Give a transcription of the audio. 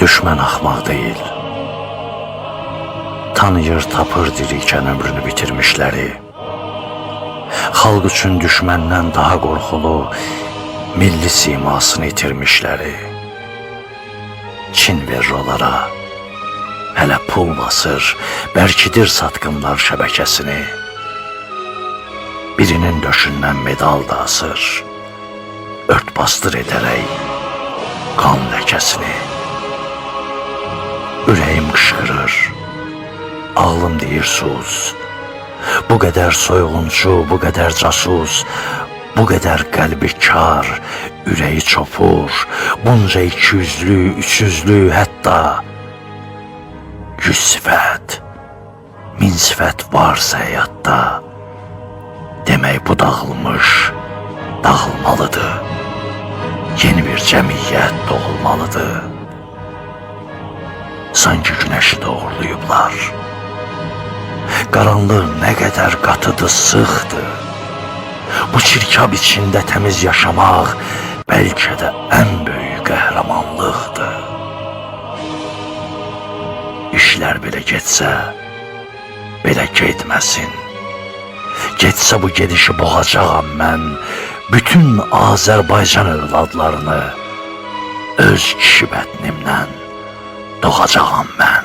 Düşmən axmaq deyil. Tanıyır, tapır dirikən ömrünü bitirmişləri. Xalq üçün düşməndən daha qorxulu milli simasını itirmişləri. Çin verir onlara. Hələ pul basır, bərkidir satqınlar şəbəkəsini. Birinin döşündən medal da asır, ört bastır edərək qan ləkəsini. Ürəyim qışqırır, ağlım deyir sus. Bu qədər soyğunçu, bu qədər casus, bu qədər qəlbi kar, ürəyi çopur, bunca ikiyüzlü, üçyüzlü, hətta 100 sifət, 1000 sifət varsa həyatda, demək bu dağılmış, dağılmalıdır. Yeni bir cəmiyyət doğulmalıdır. Sanki günəşi doğurlayıblar. Qaranlıq nə qədər qatıdır, sıxdır. Bu çirkab içində təmiz yaşamaq bəlkə də ən böyük qəhrəmanlıqdır. İşlər belə getsə, belə getməsin. Getsə bu gedişi boğacağam mən bütün Azərbaycan övladlarını öz kişi bətnimdən doğacağam mən.